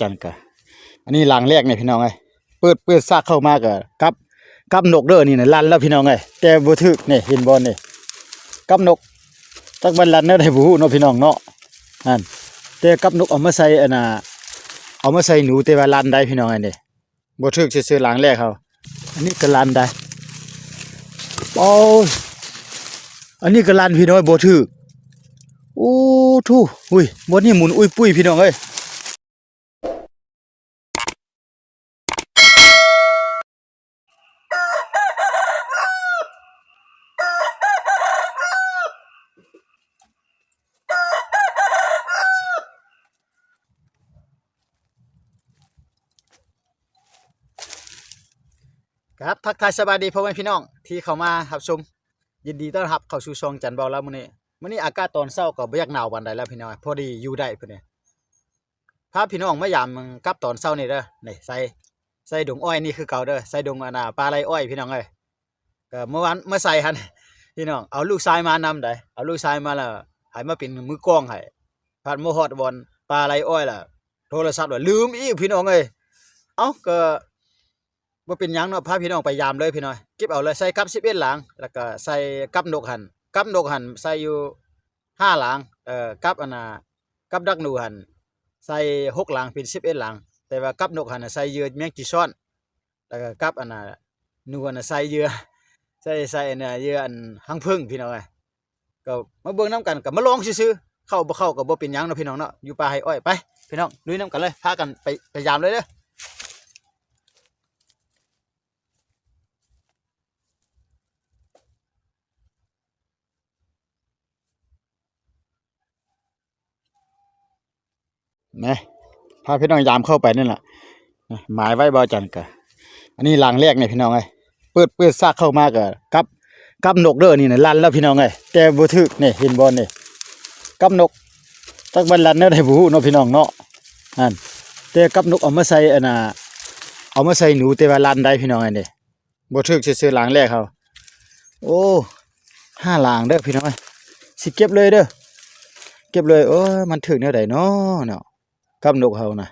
ຈັນກະ ອັນນີ້ຫຼັງແລກນີ້ພີ່ນ້ອງເອີຍ ເປີດ ເປີດຊາກເຂົ້າມາກະກັບ ກັບນົກເດີ ນີ້ນະ ລັນແລ້ວພີ່ນ້ອງເອີຍ ແຕ່ບໍ່ຖືກນີ້ ເຫັນບໍ່ນີ້ ກັບນົກ ຈັກມັນລັນແນວໃດບໍ່ຮູ້ເນາະພີ່ນ້ອງເນາະ ນັ້ນ ແຕ່ກັບນົກເອົາມາໃສ່ອັນນ່າ ເອົາມາໃສ່ໜູ ແຕ່ວ່າລັນໄດ້ພີ່ນ້ອງເອີຍນີ້ ບໍ່ຖືກຊື່ໆ ຫຼັງແລກເຮົາ ອັນນີ້ກະລັນໄດ້ ໂອ້ຍ ອັນນີ້ກະລັນພີ່ນ້ອງ ບໍ່ຖືກ ໂອ້ໂທ້ ອຸ້ຍ ບ່ອນນີ້ໝູນອຸ້ຍປຸ້ຍພີ່ນ້ອງເອີຍ. ຄັບ ທັກທາຍສະບາຍດີພໍ່ແມ່ພີ່ນ້ອງທີ່ເຂົ້າມາຮັບຊົມ ຍິນດີຕ້ອນຮັບເຂົ້າສູ່ຊ່ອງຈັນເບົາລາວມື້ນີ້ ມື້ນີ້ອາກາດຕອນເຊົ້າກໍບໍ່ຢາກໜາວປານໃດແລ້ວພີ່ນ້ອງ ພໍດີຢູ່ໄດ້ພຸ້ນເດ ພາພີ່ນ້ອງມາຢາມກັບຕອນເຊົ້ານີ້ເດີ ນີ້ໃສ່ ໃສ່ດົງອ້ອຍນີ້ຄືເກົ່າເດີ ໃສ່ດົງອັນນ່າ ປ່າໄຮ່ອ້ອຍພີ່ນ້ອງເອີຍ ກໍເມື່ອວານມາໃສ່ຫັ້ນ ພີ່ນ້ອງ ເອົາລູກຊາຍມານຳໃດ ເອົາລູກຊາຍມາແລ້ວໃຫ້ມາເປັນມືກ້ອງໃຫ້ ພັດມາຮອດບ່ອນປ່າໄຮ່ອ້ອຍລະ ໂທລະສັບລະລືມອີກພີ່ນ້ອງເອີຍ ເອົ້າ ກໍບໍ່ເປັນຫຍັງເນາະ ພາພີ່ນ້ອງໄປຢາມເລີຍພີ່ນ້ອງ ເກັບເອົາເລີຍ ໃສ່ກັບສິບເອັດຫຼັງ ແລ້ວກໍໃສ່ກັບນົກຫັ້ນ ກັບນົກຫັ້ນໃສ່ຢູ່ຫ້າຫຼັງ ເອີ ກັບອັນນ່າ ກັບດັກໜູຫັ້ນໃສ່ຫົກຫຼັງເປັນສິບເອັດຫຼັງ ແຕ່ວ່າກັບນົກຫັ້ນໃສ່ເຫຍື່ອແມງຈີຊອນ ແລ້ວກໍກັບອັນນ່າ ໜູຫັ້ນໃສ່ເຫຍື່ອ ໃສ່ ໃສ່ອັນນ່າ ເຫຍື່ອອັນຮັງເຜິ້ງພີ່ນ້ອງເອີຍ ກໍມາເບິ່ງນຳກັນ ກໍມາລອງຊື່ໆ ເຂົ້າບໍ່ເຂົ້າກໍບໍ່ເປັນຫຍັງເນາະພີ່ນ້ອງເນາະ ຢູ່ປ່າໄຮ່ອ້ອຍ ໄປພີ່ນ້ອງລຸຍນຳກັນເລີຍ ພາກັນໄປ ໄປຢາມເລີຍເດີ. ນະ ພາພີ່ນ້ອງຢາມເຂົ້າໄປນີ້ລະ ນະ ໝາຍໄວ້ບໍ່ຈັນກະ ອັນນີ້ຫຼັງແລກນີ້ພີ່ນ້ອງເອີຍ ເປີດ ເປີດຊາກເຂົ້າມາກະກັບ ກັບນົກເດີ ນີ້ນະ ລັນແລ້ວພີ່ນ້ອງເອີຍ ແຕ່ບໍ່ຖືກ ນີ້ເຫັນບໍ່ນີ້ ກັບນົກ ຈັກມັນລັນແນວໃດບໍ່ຮູ້ເນາະພີ່ນ້ອງເນາະ ນັ້ນ ແຕ່ກັບນົກເອົາມາໃສ່ອັນນ່າ ເອົາມາໃສ່ໜູ ແຕ່ວ່າລັນໄດ້ພີ່ນ້ອງເອີຍນີ້ ບໍ່ຖືກຊື່ໆ ຫຼັງແລກເຮົາ ໂອ້ ຫ້າຫຼັງເດີພີ່ນ້ອງເອີຍ ຊິເກັບເລີຍເດີ ເກັບເລີຍ ໂອ້ຍ ມັນຖືກແນວໃດເນາະ ເນາະ ກັບນົກເຮົານະ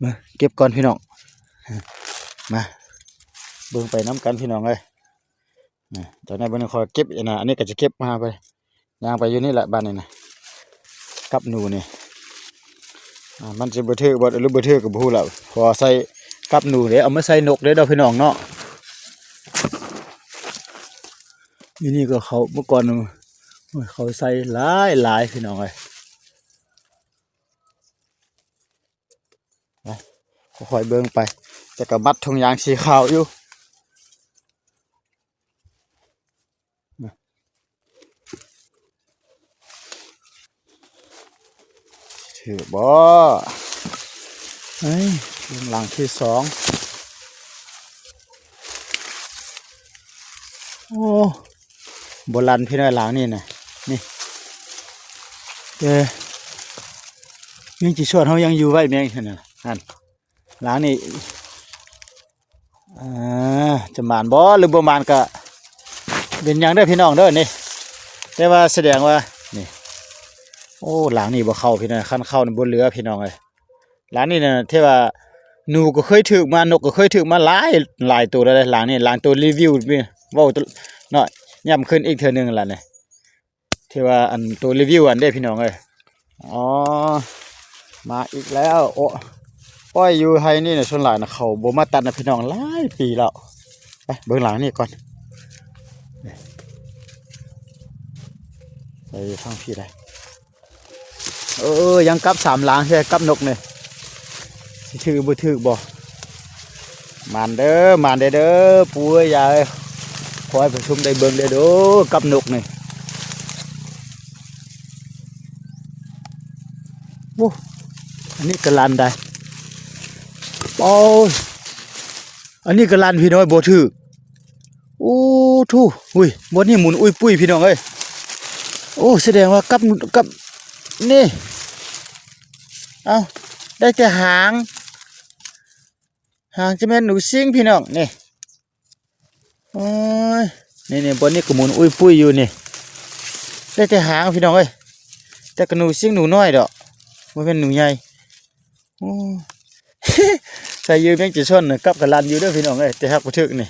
ມາເກັບກ່ອນພີ່ນ້ອງ ມາເບິ່ງໄປນຳກັນພີ່ນ້ອງເອີຍ ນະ ຈາກນັ້ນເບິ່ງ ຂ້ອຍເກັບ ອັນນ່າ ອັນນີ້ກໍຈະເກັບມາໄປ ຍ່າງໄປຢູ່ນີ້ແຫຼະບາດນີ້ນະ ກັບໜູນີ້ ອ່າ ມັນຊິບໍ່ຖືກບໍ່ ຫຼືບໍ່ຖືກກໍບໍ່ຮູ້ແຫຼະ ເພາະວ່າໃສ່ກັບໜູເດ້ ເອົາມາໃສ່ນົກເດ້ເນາະພີ່ນ້ອງເນາະ ຢູ່ນີ້ກໍເຂົາ ເມື່ອກ່ອນ ໂອ້ຍ ເຂົາໃສ່ຫຼາຍໆ ພີ່ນ້ອງເອີຍ ນະ ຄ່ອຍໆເບິ່ງໄປ ແຕ່ກໍມັດຖົງຢາງສີຂາວຢູ່ ຖືກບໍ່ ເອີຍ ເບິ່ງຫຼັງທີສອງ ໂອ້ ບໍ່ລັນພີ່ນ້ອງ ຫຼັງນີ້ນະ ນີ້ ເອີ ຍັງຊິຊວນເຮົາຍັງຢູ່ໄວ້ແມ່ນຫັ້ນນະ ຫັ້ນ ຫຼັງນີ້ ອ່າ ຈະໝານບໍ່ ຫຼືບໍ່ໝານກະເປັນຫຍັງເດີພີ່ນ້ອງເດີນີ້ ແຕ່ວ່າສະແດງວ່າ ນີ້ ໂອ້ ຫຼັງນີ້ບໍ່ເຂົ້າພີ່ນ້ອງ ຄັນເຂົ້ານີ້ບໍ່ເຫຼືອພີ່ນ້ອງເອີຍ ຫຼັງນີ້ນະ ທີ່ວ່າໜູກໍເຄີຍຖືກມາ ນົກກໍເຄີຍຖືກມາຫຼາຍ ຫຼາຍໂຕແລ້ວເດ້ ຫຼັງນີ້ ຫຼັງໂຕຣີວິວ ເວົ້າເນາະ ຢ້ຳຂຶ້ນອີກເທື່ອໜຶ່ງລະນີ້ ທີ່ວ່າອັນໂຕຣີວິວຫັ້ນເດ້ພີ່ນ້ອງເອີຍ ອໍ ມາອີກແລ້ວ ໂອ້ ອ້ອຍຢູ່ໄຮ່ນີ້ນະ ສ່ວນຫຼາຍນະ ເຂົາບໍ່ມາຕັດນະພີ່ນ້ອງ ຫຼາຍປີແລ້ວ ໄປເບິ່ງຫຼັງນີ້ກ່ອນ ໄປທາງພີ້ໄດ໋ ເອີ ຍັງກັບສາມຫຼັງແທ້ ກັບນົກນີ້ ຊິຖືກບໍ່ຖືກບໍ່ ໝານເດີ ໝານເດີ ເດີ ປູເອີຍ ຢາເອີຍ ຂໍໃຫ້ຜູ້ຊົມໄດ້ເບິ່ງເດີ ກັບນົກນີ້ ໂອ້ ອັນນີ້ກະລັນໄດ໋ ໂອ້ຍ ອັນນີ້ກະລັນພີ່ນ້ອງ ບໍ່ຖືກ ໂອ້ໂທ້ ອຸ້ຍ ບ່ອນນີ້ໝູນອຸ້ຍປຸ້ຍພີ່ນ້ອງເອີຍ ໂອ້ ສະແດງວ່າກັບ ກັບ ນີ້ ເອົ້າ ໄດ້ແຕ່ຫາງ ຫາງຈະແມ່ນໜູຊິງພີ່ນ້ອງ ນີ້ ໂອ້ຍ ນີ້ໆ ບ່ອນນີ້ກໍໝູນອຸ້ຍປຸ້ຍຢູ່ນີ້ ໄດ້ແຕ່ຫາງພີ່ນ້ອງເອີຍ ແຕ່ກໍໜູຊິງໜູນ້ອຍດອກ ບໍ່ແມ່ນໜູໃຫຍ່ ໂອ້ ໃສ່ເຫຍື່ອແມງຈີຊອນນະ ກັບກະລັນຢູ່ເດີພີ່ນ້ອງເອີຍ ແຕ່ຫາກບໍ່ຖືກນີ້.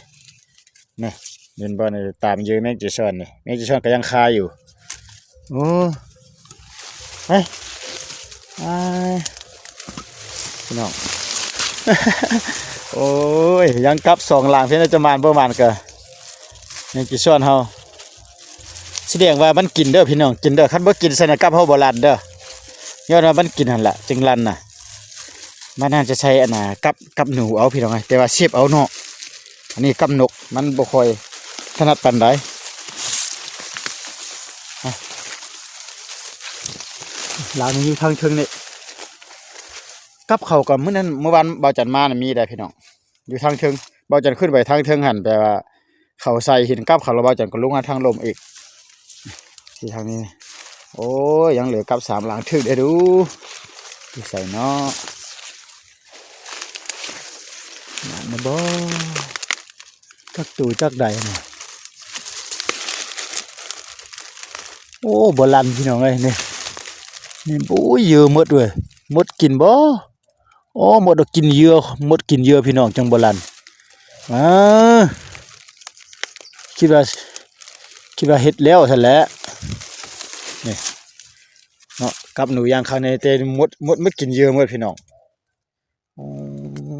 ນີ້ ເຫັນບໍ່ນີ້ ຕາມເຫຍື່ອແມງຈີຊອນນີ້ ແມງຈີຊອນກໍຍັງຄາຢູ່. ໂອ້ ໄປ ອ້າຍ ພີ່ນ້ອງ ໂອ້ຍ ຍັງກັບສອງຫຼັງ ເພິ່ນຈະໝານບໍ່ໝານກະ ແມງຈີຊອນເຮົາ ສະແດງວ່າມັນກິນເດີພີ່ນ້ອງ ກິນເດີ ຄັນບໍ່ກິນຊັ້ນນະ ກັບເຮົາບໍ່ລັນເດີ ຍ້ອນວ່າມັນກິນຫັ້ນລະຈຶ່ງລັນນະ. ມັນໜ້າຈະໃສ່ອັນນ່າ ກັບ ກັບໜູເອົາພີ່ນ້ອງເອີຍ ແຕ່ວ່າເຊບເອົາເນາະ. ອັນນີ້ກັບນົກ ມັນບໍ່ຄ່ອຍຖະໜັດປານໃດ. ຫຼັງນີ້ຢູ່ທາງເທິງນີ້ ກັບເຂົາກໍມື້ນັ້ນ ມື້ວານບ່າວຈັນມານະ ມີໄດ໋ພີ່ນ້ອງ ຢູ່ທາງເທິງ. ບ່າວຈັນຂຶ້ນໄປທາງເທິງຫັ້ນ ແປວ່າເຂົາໃສ່ຫີນກັບເຂົາ ແລ້ວບ່າວຈັນກໍລົງມາທາງລຸ່ມອີກ ທີ່ທາງນີ້. ໂອ້ຍ ຍັງເຫຼືອກັບສາມຫຼັງ ຖືກໄດ້ດູ ຢູ່ໃສເນາະ ນັ້ນນະບໍ່ ຈັກໂຕຈັກໃດນະ. ໂອ້ ບໍ່ລັນພີ່ນ້ອງເອີຍ ນີ້ ນີ້ ໂອ້ຍ ເຫຍື່ອໝົດເວີຍ ໝົດກິນບໍ່? ໂອ້ ໝົດກິນເຫຍື່ອ ໝົດກິນເຫຍື່ອພີ່ນ້ອງ ຈັ່ງບໍ່ລັນ. ອ່າ ຄິດວ່າ ຄິດວ່າເຮັດແລ້ວຊັ້ນແຫຼະ ນີ້ເນາະ ກັບໜູຢ່າງຄັກໃນ ແຕ່ໝົດ ໝົດ ໝົດກິນເຫຍື່ອໝົດພີ່ນ້ອງ. ອື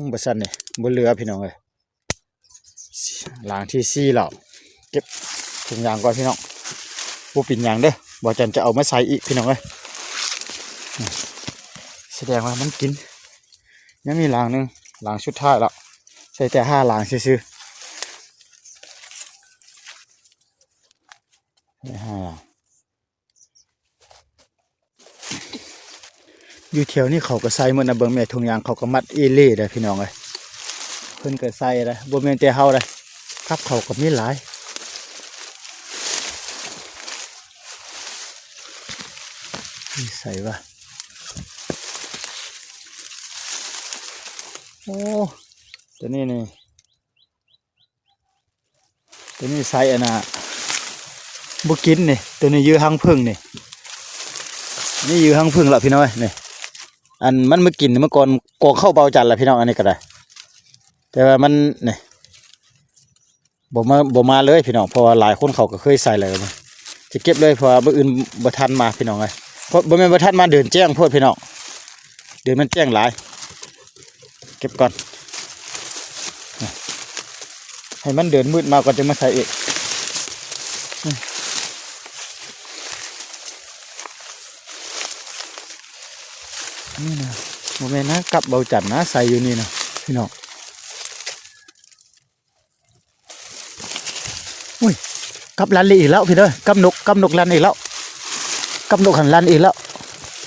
ມ ບໍ່ຊັ້ນນີ້ ບໍ່ເຫຼືອພີ່ນ້ອງເອີຍ. ຫຼັງທີສີ່ແລ້ວ ເກັບຖົງຢາງກ່ອນພີ່ນ້ອງ ບໍ່ເປັນຫຍັງເດີ ບ່າວຈັນຈະເອົາມາໃສ່ອີກພີ່ນ້ອງເອີຍ. ສະແດງວ່າມັນກິນ ຍັງມີຫຼັງໜຶ່ງ ຫຼັງສຸດທ້າຍແລ້ວ ໃສ່ແຕ່ຫ້າຫຼັງຊື່ໆ ໃສ່ຫ້າຫຼັງ. ຢູ່ແຖວນີ້ເຂົາກໍໃສ່ໝົດນະ ເບິ່ງແມ່ ຖົງຢາງເຂົາກໍມັດເອເລ່ໄດ໋ພີ່ນ້ອງເອີຍ ເພິ່ນກໍໃສ່ໄດ໋ ບໍ່ແມ່ນແຕ່ເຮົາໄດ໋ ກັບເຂົາກໍມີຫຼາຍ. ຢູ່ໃສວະ ໂອ້ ຕົວນີ້ນີ້ ຕົວນີ້ໃສ່ອັນນ່າ ບໍ່ກິນນີ້ ຕົວນີ້ເຫຍື່ອຮັງເຜິ້ງນີ້ ນີ້ເຫຍື່ອຮັງເຜິ້ງລະພີ່ນ້ອງເອີຍ ນີ້ ອັນມັນມາກິນມື້ກ່ອນ ກອງເຂົ້າບ່າວຈັນລະພີ່ນ້ອງ ອັນນີ້ກໍໄດ້ ແຕ່ວ່າມັນນີ້ ບໍ່ມາ ບໍ່ມາເລີຍພີ່ນ້ອງ ເພາະວ່າຫຼາຍຄົນເຂົາກໍເຄີຍໃສ່ແລ້ວ ຈະເກັບເລີຍ ເພາະວ່າມື້ອື່ນບໍ່ທັນມາພີ່ນ້ອງເອີຍ ເພາະບໍ່ແມ່ນບໍ່ທັນມາ ເດີນແຈ້ງໂພດພີ່ນ້ອງ ເດີນມັນແຈ້ງຫຼາຍ. ເກັບກ່ອນ ໃຫ້ມັນເດີນມືດມາກ່ອນ ຈຶ່ງມາໃສ່ອີກ. ນີ້ນະ ບໍ່ແມ່ນນະ ກັບເບົາຈັນນະ ໃສ່ຢູ່ນີ້ນະ ພີ່ນ້ອງ. ໂອ້ຍ ກັບລັນອີກແລ້ວພີ່ນ້ອງ ກັບນົກ ກັບນົກລັນອີກແລ້ວ ກັບນົກຫັ້ນລັນອີກແລ້ວ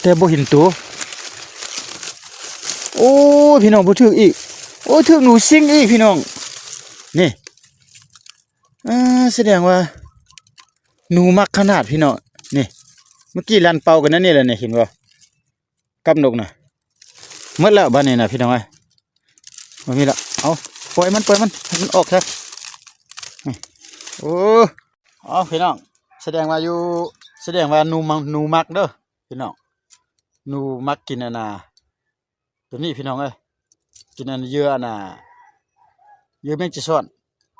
ແຕ່ບໍ່ເຫັນໂຕ. ໂອ້ຍ ພີ່ນ້ອງ ບໍ່ຖືກອີກ ໂອ້ຍ ຖືກໜູຊິງອີກພີ່ນ້ອງ ນີ້ ອ່າ ສະແດງວ່າໜູມັກຂະໜາດພີ່ນ້ອງ ນີ້ ເມື່ອກີ້ລັນເປົ່າກັນນັ້ນນີ້ແຫຼະນີ້ ເຫັນບໍ່? ກັບນົກນະ ໝົດແລ້ວບາດນີ້ນະພີ່ນ້ອງເອີຍ ບໍ່ມີແລ້ວ. ເອົາ ປ່ອຍມັນ ປ່ອຍມັນ ໃຫ້ມັນອອກຊະ. ໂອ້ ເອົາພີ່ນ້ອງ ສະແດງວ່າຢູ່ ສະແດງວ່າໜູມັກ ໜູມັກເດີພີ່ນ້ອງ ໜູມັກກິນອັນນ່າ ຕົວນີ້ພີ່ນ້ອງເອີຍ ກິນອັນເຫຍື່ອອັນນ່າ ເຫຍື່ອແມງຈີຊອນ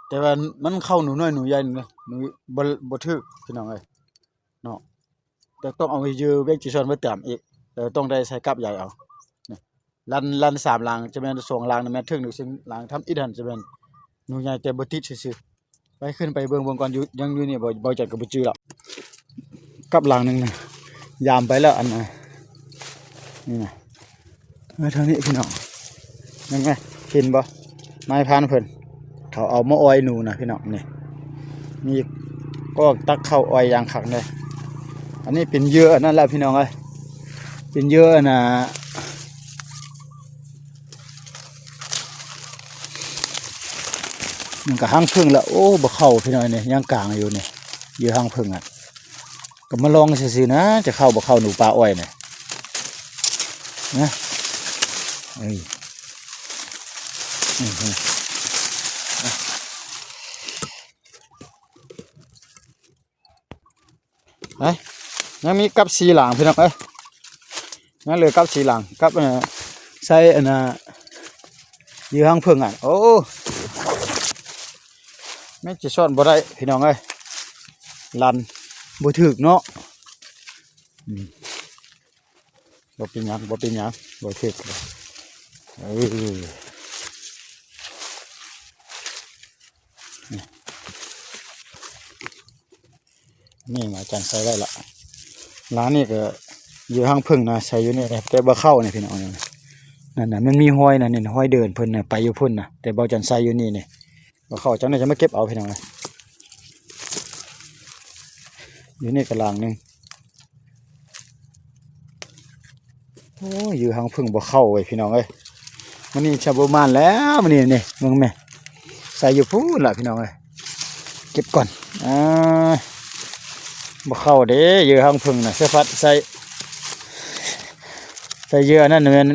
ແຕ່ວ່າມັນເຂົ້າໜູນ້ອຍໜູໃຫຍ່ນີ້ ໜູບໍ່ ບໍ່ຖືກພີ່ນ້ອງເອີຍເນາະ ແຕ່ຕ້ອງເອົາເຫຍື່ອແມງຈີຊອນມາຕາມອີກ ແຕ່ຕ້ອງໄດ້ໃສ່ກັບໃຫຍ່ເອົາ. ນີ້ ລັນ ລັນສາມຫຼັງ ຈະແມ່ນສອງຫຼັງນີ້ແມ່ນເທິງໜຶ່ງເຊັ່ນຫຼັງທຳອິດຫັ້ນ ຈະແມ່ນໜູໃຫຍ່ແຕ່ບໍ່ຕິດຊື່ໆ. ໄປ ຂຶ້ນໄປເບິ່ງ ເບິ່ງກ່ອນ ຢູ່ ຍັງຢູ່ນີ້ບໍ່ ເບົາຈັນກໍບໍ່ຈື່ແລ້ວ. ກັບຫຼັງໜຶ່ງນະ ຢາມໄປແລ້ວ ອັນນະ ນີ້ນະ ເອີ ທາງນີ້ພີ່ນ້ອງ ເຫັນໄໝ ເຫັນບໍ່? ນາຍພານເພິ່ນ ເຂົາເອົາມາອອຍໜູນະພີ່ນ້ອງ ນີ້ ມີກ້ອງຕັກເຂົ້າອອຍຢ່າງຄັກເລີຍ. ອັນນີ້ເປັນເຫຍື່ອອັນນັ້ນແຫຼະພີ່ນ້ອງເອີຍ ເປັນເຫຍື່ອອັນນ່າ ມັນກໍຮັງເຜິ້ງລະ ໂອ້ ບໍ່ເຂົ້າພີ່ນ້ອງ ນີ້ຍັງກາງຢູ່ນີ້ ຢູ່ຮັງເຜິ້ງອະ ກໍມາລອງຊື່ໆນະ ຈະເຂົ້າບໍ່ເຂົ້າໜູປ່າອ້ອຍນີ້ນະ ເອີຍ ອືມ ໄປ ຍັງມີກັບສີ່ຫຼັງພີ່ນ້ອງເອີຍ ຍັງເຫຼືອກັບສີ່ຫຼັງ ກັບ ເອີ ເອີ ໃສ່ອັນນ່າ ຢູ່ຮັງເພິ່ງຫັ້ນ. ໂອ້ ແມ່ນຈະຊ້ອນບໍ່ໄດ້ພີ່ນ້ອງເອີຍ ລັນບໍ່ຖືກເນາະ. ອືມ ບໍ່ເປັນຫຍັງ ບໍ່ເປັນຫຍັງ ບໍ່ຖືກ. ເອີ ນີ້ ນີ້ມາຈັນໃສ່ໄດ້ລະ. ຫຼັງນີ້ກໍຢູ່ຮັງເພິ່ງນະ ໃສ່ຢູ່ນີ້ແຫຼະ ແຕ່ບໍ່ເຂົ້ານີ້ພີ່ນ້ອງ. ນັ້ນນະ ມັນມີຮອຍນະ ນີ້ຮອຍເດີນເພິ່ນນະ ໄປຢູ່ພຸ້ນນະ ແຕ່ບໍ່ຈັນໃສ່ຢູ່ນີ້ນີ້ ບໍ່ເຂົ້າ. ຈັ່ງໃດຈະມາເກັບເອົາພີ່ນ້ອງເອີຍ. ຢູ່ນີ້ກໍຫຼັງໜຶ່ງ. ໂອ້ຍ ຢູ່ຮັງເພິ່ງບໍ່ເຂົ້າເວີຍພີ່ນ້ອງເອີຍ. ມື້ນີ້ຈະບໍ່ໝານແລ້ວມື້ນີ້ນີ້ ເບິ່ງແມ້ ໃສ່ຢູ່ພຸ້ນລະພີ່ນ້ອງເອີຍ. ເກັບກ່ອນ ອ່າ ບໍ່ເຂົ້າເດ້ ເຫຍື່ອຮັງເຜິ້ງນະ ສະພັດໃສ່ ໃສ່ເຫຍື່ອອັນນັ້ນແມ່ນ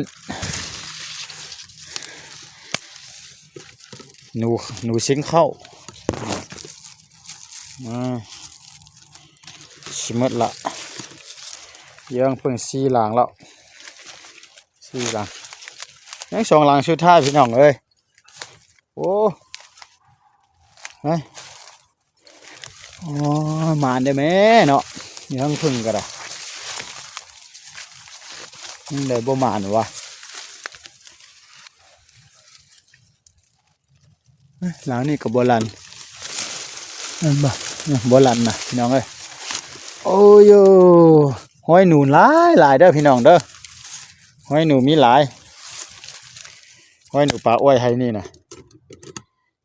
ໜູ ໜູຊິງເຂົ້າ ອ່າ ຊິໝົດລະ ເຫຍື່ອຮັງເຜິ້ງສີ່ຫຼັງແລ້ວ ສີ່ຫຼັງ ຍັງສອງຫຼັງສຸດທ້າຍພີ່ນ້ອງເອີຍ. ໂອ້ ໄປ ໂອ້ຍ ໝານເດີ້ແມ່ເນາະ ເຫຍື່ອຮັງເຜິ້ງກໍໄດ້ ຍັງໄດ້ບໍ່ໝານຫວາ. ເອີຍ ຫຼັງນີ້ກໍບໍ່ລັ່ນ ແມ່ນບໍ່? ເອີຍ ບໍ່ລັ່ນນະພີ່ນ້ອງເອີຍ. ໂອ້ໂຢ ຮອຍໜູຫຼາຍໆເດີ້ພີ່ນ້ອງເດີ້ ຮອຍໜູມີຫຼາຍ ຮອຍໜູປ່າອ້ອຍໄຮ່ນີ້ນະ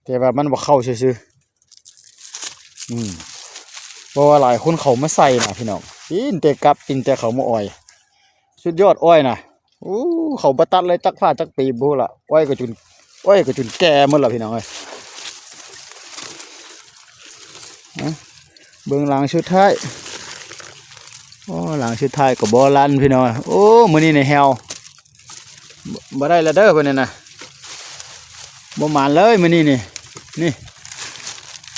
ແຕ່ວ່າມັນບໍ່ເຂົ້າຊື່ໆ ອືມ ເພາະວ່າຫຼາຍຄົນເຂົ້າມາໃສ່ນະພີ່ນ້ອງ ປິ່ນແຕ່ກັບ ປິ່ນແຕ່ເຂົ້າມາອ້ອຍ ສຸດຍອດອ້ອຍນະ. ໂອ້ ເຂົາບໍ່ຕັດເລີຍ ຈັກຟ້າຈັກປີບໍ່ຮູ້ລະ ອ້ອຍກໍຈົນ ອ້ອຍກໍຈົນແກ່ໝົດລະພີ່ນ້ອງເອີຍ. ເບິ່ງຫຼັງສຸດທ້າຍ ໂອ້ ຫຼັງສຸດທ້າຍກໍບໍ່ລັ່ນພີ່ນ້ອງ. ໂອ້ ມື້ນີ້ນີ້ແຮວ ບໍ່ ບໍ່ໄດ້ລະເດີ້ເພິ່ນນີ້ນະ ບໍ່ໝານເລີຍມື້ນີ້ນີ້ ນີ້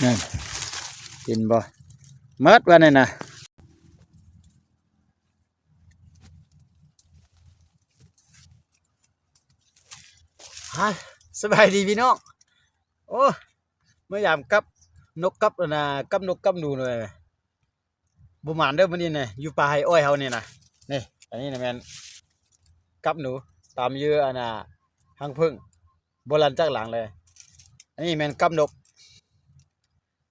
ນັ້ນ ເຫັນບໍ່ ໝົດວ່ານີ້ນະ. ຮະ ສະບາຍດີພີ່ນ້ອງ ໂອ້ ມາຢາມກັບນົກກັບອັນນ່າ ກັບນົກກັບໜູໜ່ອຍ ບໍ່ໝານເດີ້ມື້ນີ້ນະ ຢູ່ປ່າໄຮ່ອ້ອຍເຮົານີ້ນະ. ນີ້ ອັນນີ້ນະແມ່ນກັບໜູ ຕາມເຫຍື່ອອັນນ່າຮັງເຜິ້ງ ບໍ່ລັ່ນຈັກຫຼັງເລີຍ. ອັນນີ້ແມ່ນກັບນົກ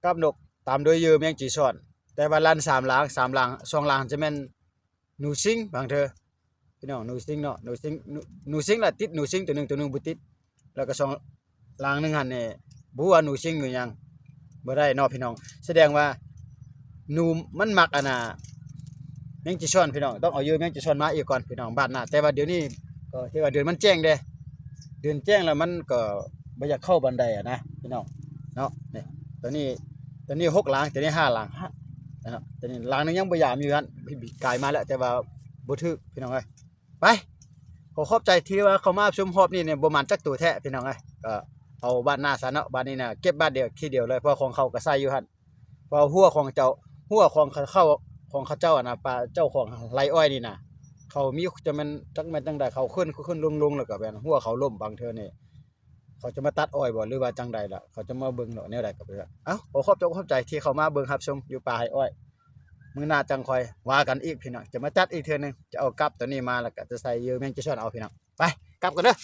ກັບນົກ ຕາມດ້ວຍເຫຍື່ອແມງຈີຊອນ ແຕ່ວ່າລັ່ນສາມຫຼັງ ສາມຫຼັງ ສອງຫຼັງຈະແມ່ນໜູຊິງບາງເທື່ອ ພີ່ນ້ອງ ໜູຊິງເນາະ ໜູຊິງ ໜູ ໜູຊິງລະຕິດ ໜູຊິງໂຕໜຶ່ງ ໂຕໜຶ່ງບໍ່ຕິດ ແລ້ວກໍສອງຫຼັງໜຶ່ງຫັ້ນນີ້ ບໍ່ຮູ້ວ່າໜູຊິງຫຼືຫຍັງ ບໍ່ໄດ້ເນາະພີ່ນ້ອງ. ສະແດງວ່າໜູມັນມັກອັນນ່າ ແມງຈີຊອນພີ່ນ້ອງ ຕ້ອງເອົາເຫຍື່ອແມງຈີຊອນມາອີກກ່ອນພີ່ນ້ອງ ບາດໜ້າ. ແຕ່ວ່າດຽວນີ້ກໍຖືວ່າເດືອນມັນແຈ້ງເດ້ ເດືອນແຈ້ງແລ້ວມັນກໍບໍ່ຢາກເຂົ້າປານໃດຫັ້ນນະພີ່ນ້ອງເນາະ. ນີ້ ໂຕນີ້ ໂຕນີ້ຫົກຫຼັງ ໂຕນີ້ຫ້າຫຼັງ ຫັ້ນນະ ໂຕນີ້ຫຼັງໜຶ່ງຍັງບໍ່ຢາມຢູ່ຫັ້ນ ກາຍມາແລ້ວ ແຕ່ວ່າບໍ່ຖືກພີ່ນ້ອງເອີຍ. ໄປ ຂໍຂອບໃຈທີ່ວ່າເຂົ້າມາຊົມຮອບນີ້ນີ້ ບໍ່ໝານຈັກໂຕແທ້ພີ່ນ້ອງເອີຍ ກໍເອົາບາດໜ້າຊະເນາະ. ບາດນີ້ນະ ເກັບບາດດຽວທີດຽວເລີຍ ເພາະຂອງເຂົາກໍໃສ່ຢູ່ຫັ້ນ ເພາະວ່າຮົ້ວຂອງເຈົ້າ ຮົ້ວຂອງເຂົາ ຂອງເຂົາເຈົ້າຫັ້ນນະ ປ່າເຈົ້າຂອງໄຮ່ອ້ອຍນີ້ນະ ເຂົາມີ ຈະແມ່ນ ຈັກແມ່ນຈັ່ງໃດ ເຂົາຂຶ້ນ ຂຶ້ນລົງ ລົງ ແລ້ວກໍແມ່ນຮົ້ວເຂົາລົ້ມ ບາງເທື່ອນີ້ເຂົາຈະມາຕັດອ້ອຍບໍ່ ຫຼືວ່າຈັ່ງໃດລະ ເຂົາຈະມາເບິ່ງເນາະ ແນວໃດກໍເປັນ. ເອົ້າ ຂໍຂອບໃຈ ຂອບໃຈທີ່ເຂົ້າມາເບິ່ງຮັບຊົມຢູ່ປ່າໄຮ່ອ້ອຍ ມື້ໜ້າຈັ່ງຄ່ອຍວ່າກັນອີກພີ່ນ້ອງ ຈະມາຈັດອີກເທື່ອໜຶ່ງ ຈະເອົາກັບໂຕນີ້ມາ ແລ້ວກໍຈະໃສ່ເຫຍື່ອແມງຈີຊອນເອົາພີ່ນ້ອງ. ໄປ ກັບກ່ອນເດີ້.